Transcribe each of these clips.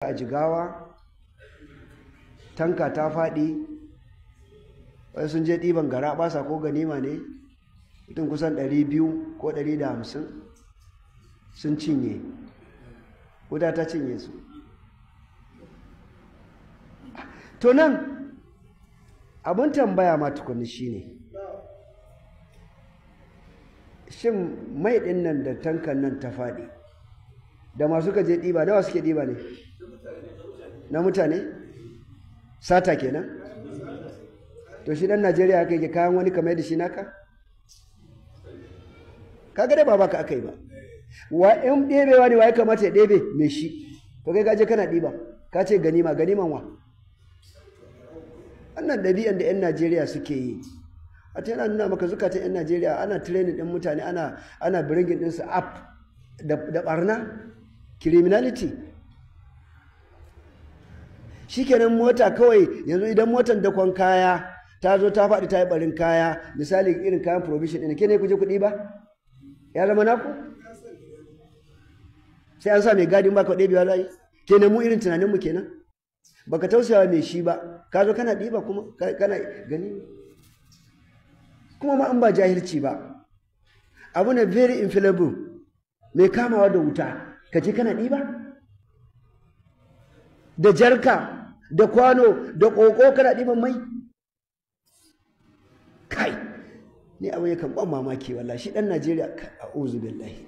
A Jigawa tanka ta faɗi, wai sun je ɗiban gara ɓasa ko ganima ne, mutum kusan 200 ko 150 sun cinye, wuta ta cinye su. To nan abin tambaya ma tukunni shine, shin mai ɗin nan da tankan nan ta faɗi da masu ka je ɗiba, nawa suke ɗiba ne? Na mutane? Sata kenan? To shi ɗan Najeriya haka yake, kayan wani kamar da shi naka? Kaga dai ba baka aka yi ba. Wa in ɗebewa ne, wa ya kamata ya ɗebe? Mai shi. To kai kaje kana ɗiba, ka ce ganima, ganiman wa? Wannan ɗabi'an da 'yan Najeriya suke yi, a yana nuna maka zukatan 'yan Najeriya ana training ɗin mutane, ana bringing ɗinsu up da ɓarna, criminality. Shikenan mota kawai yanzu, idan motan dakon kaya ta zo ta faɗi ta yi ɓarin kaya, misali irin kayan provision ɗin, ke ne kuje kuɗi ba? Ya zama naku? Sai an sa mai gadin ba ka ɗebewa za yi? Kenan mu irin tunaninmu kenan. Baka tausayawa mai shi ba, ka zo kana ɗiba kuma kana gani. Kuma ma an ba jahilci ba, abu ne very inflammable, mai kamawa da wuta, ka je kana ɗiba? Da jarka, da kwano, da ƙoƙo kana ɗiban mai? Kai, ni abin yakan ban mamaki wallahi, shi ɗan Najeriya, a'udhu billahi.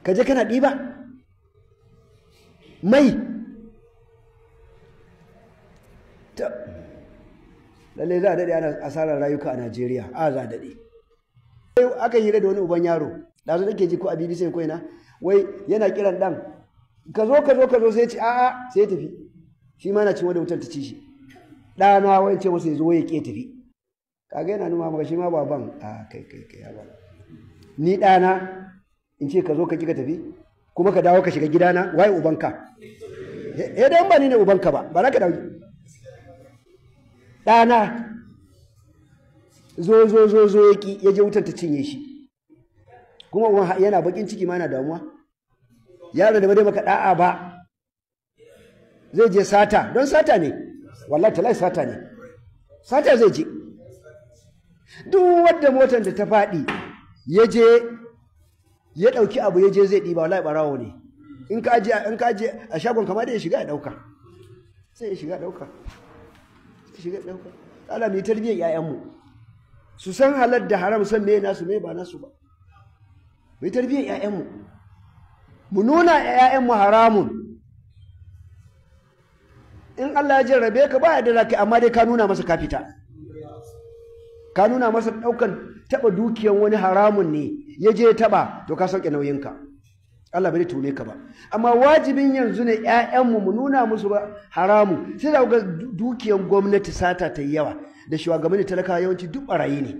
Ka je kana ɗiba mai? Ta lalle za a daɗe ana asarar rayuka a Najeriya, a za a daɗe. Aka hira da wani uban yaro, ɗazu nake ji ko a BBC ko ina, wai yana kiran ɗan, ka zo ka zo ka zo, sai ce a'a, sai ya tafi. Shi ma na cin wanda wutar ta ci shi. Ɗana wai ce masa ya zo ya ƙi tafi. Kaga yana nuna maka shi ma baban, a kai kai kai ya ba. Ni ɗana in ce ka zo ka ƙi ka tafi, kuma ka dawo ka shiga gidana, waye ubanka? Eh, dan ba ni ne ubanka ba, ba za ka dawo. Ɗana zo zo zo zo ya ƙi, ya je wutar ta cinye shi. Kuma uban yana bakin ciki ma, yana damuwa. Yaro da ba dai maka da'a ba, zai je sata, don sata ne, wallahi talai sata ne, sata zai je. Duk wadda motar da ta faɗi ya je ya ɗauki abu ya je zai ɗiba, wallahi ɓarawo ne. In ka aje a shagon kama da ya shiga ya ɗauka, sai ya shiga ya ɗauka, sai shiga ya ɗauka. Allah mu yi tarbiyyar 'ya'yanmu su san halal da haram, san me nasu, me ba nasu ba. Mu yi tarbiyyar 'ya'yanmu, mu nuna 'ya'yanmu haramun. In Allah ya jarrabe ka, ba ya da zaka, amma dai ka nuna masa ka fita, ka nuna masa ɗaukan taɓa dukiyan wani haramun ne, ya je ya taɓa, to ka sauke nauyinka, Allah bai tume ka ba. Amma wajibin yanzu ne 'ya'yanmu mu nuna musu ba haramu. Sai da ga dukiyan gwamnati sata ta yi yawa, da shugabanni talakawa yawanci duk barayi ne.